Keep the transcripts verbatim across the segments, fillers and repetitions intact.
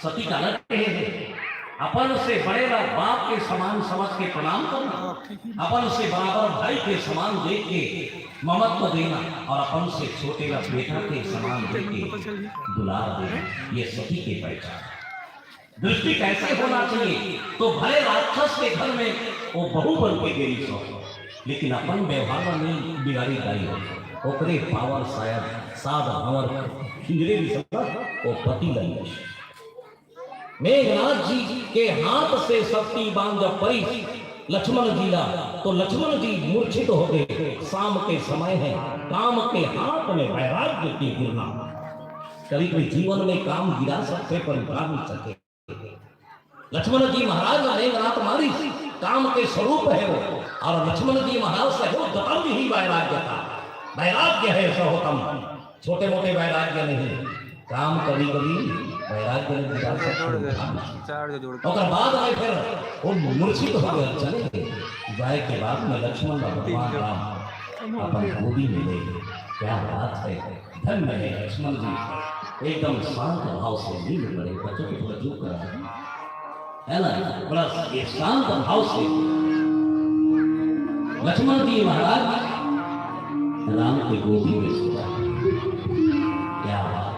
सती काला कहे हे, अपन से बड़े ला बाप के समान समझ के प्रणाम करना, अपन से बराबर भाई के समान देख के ममत्व देना और अपन से छोटे ला बेटा के समान देख के दुलार देना, ये सती के पहचान। दृष्टि कैसे होना चाहिए? तो भले राक्षस के घर में वो बहू बन के गई सो, लेकिन अपन व्यवहार में नहीं बिगाड़ी गई हो, ओकरे पावर शायद साध हवर खिंजरे भी सकता, वो पति लगी। मेघनाथ जी के हाथ से सती बांध जब पड़ी लक्ष्मण जी ला, तो लक्ष्मण जी मूर्छित हो गए। शाम के समय है, काम के हाथ में वैराग्य की गिरना। कभी कोई जीवन में काम गिरा सकते पर उठा नहीं सके। लक्ष्मण जी महाराज ला मेघनाथ मारी, काम के स्वरूप है वो, और लक्ष्मण जी महाराज से हो दतम ही वैराग्य का। वैराग्य है सहोतम, छोटे मोटे वैराग्य नहीं। काम कभी कभी वैराग्य में गिरा सकते हो। ओकर बाद में फिर वो मूर्छित हो गए, चले गए। जाए के बाद में लक्ष्मण का भगवान राम अपन गोदी में ले। क्या बात है, धन्य है लक्ष्मण जी, एकदम शांत भाव से नींद पड़े, बच्चों को थोड़ा चुप करा, है ना, बड़ा ये शांत भाव से लक्ष्मण जी महाराज राम के गोदी में सो जाते। क्या बात है।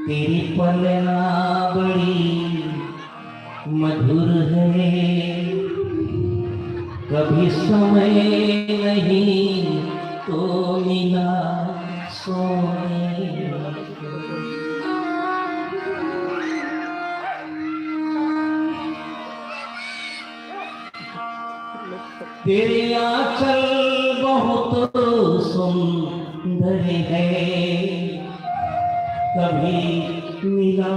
तेरी पलना बड़ी मधुर है, कभी समय नहीं तो मिला सोने। तेरे आंचल बहुत सुंदर है, कभी मिला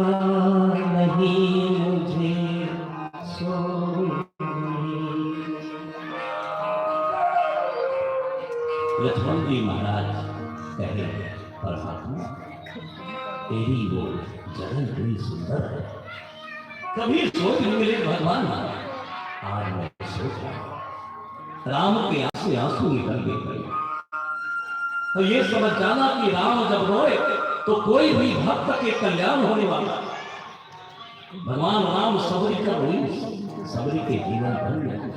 नहीं मुझे सोने। लक्ष्मण जी महाराज कहे, परमात्मा, तेरी वो जगह इतनी सुंदर है, कभी सोच नहीं मिले भगवान। आज मैं सोच रहा हूँ, राम के आंसू आंसू निकल गए। तो ये समझ जाना कि राम जब रोए तो कोई भी भक्त के कल्याण होने वाला है। भगवान राम सबरी का रोई, सबरी के जीवन धन्य।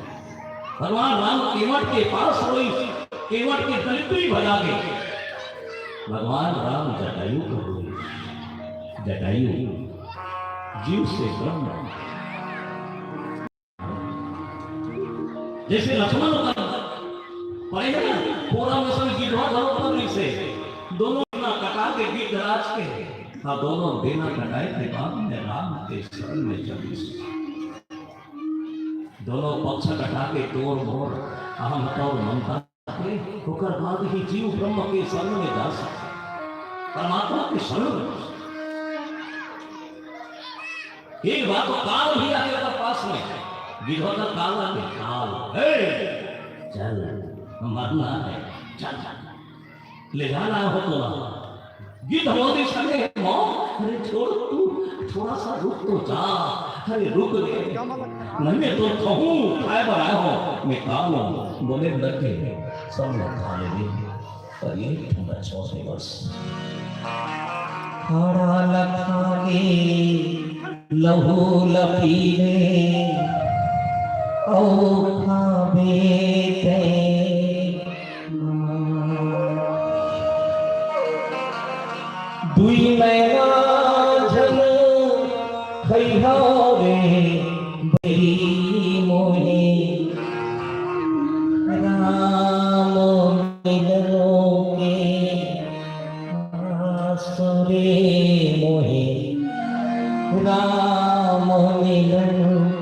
भगवान राम केवट के पास रोई, केवट के दरिद्री भगा के। भगवान राम जटायु को रोई, जटायु जीव से ब्रह्म। जैसे लक्ष्मण का पड़े ना, पूरा में सब गिद्धवा घलो पर से दोनों ना कटा के गिद्धराज के, हाँ, दोनों बेना कटाए के बाद में राम के शरण में चली। दोनों पक्ष कटा के तोर मोर अहम तौर ममता के, ओकर बाद ही जीव ब्रह्म के शरण में जा सकते, परमात्मा के शरण में। एक बात तो काल भी आके ओकर पास में, गिद्धवा का काल आके, काल, "हे, चल, मरना है, चल, चल, ले जाना हो तो ला।" गिद्ध बोलती, "संगे मौत, अरे छोड़ तू, थोड़ा सा रुक तो जा, अरे रुक ले, नहीं मैं तो कहूँ, खाए बनाए हो, मैं काल हूँ।" बोले, "लग गए, सब लोग खा लेंगे।" अरे, तुम बच्चों से बस। हाड़ा ल खा ले, लहू ल पी ले, अउ खाबे तैं। दुई नैना झन खइहा रे, बरी मोहे राम मिलनो के आस रे मोहे राम मिलन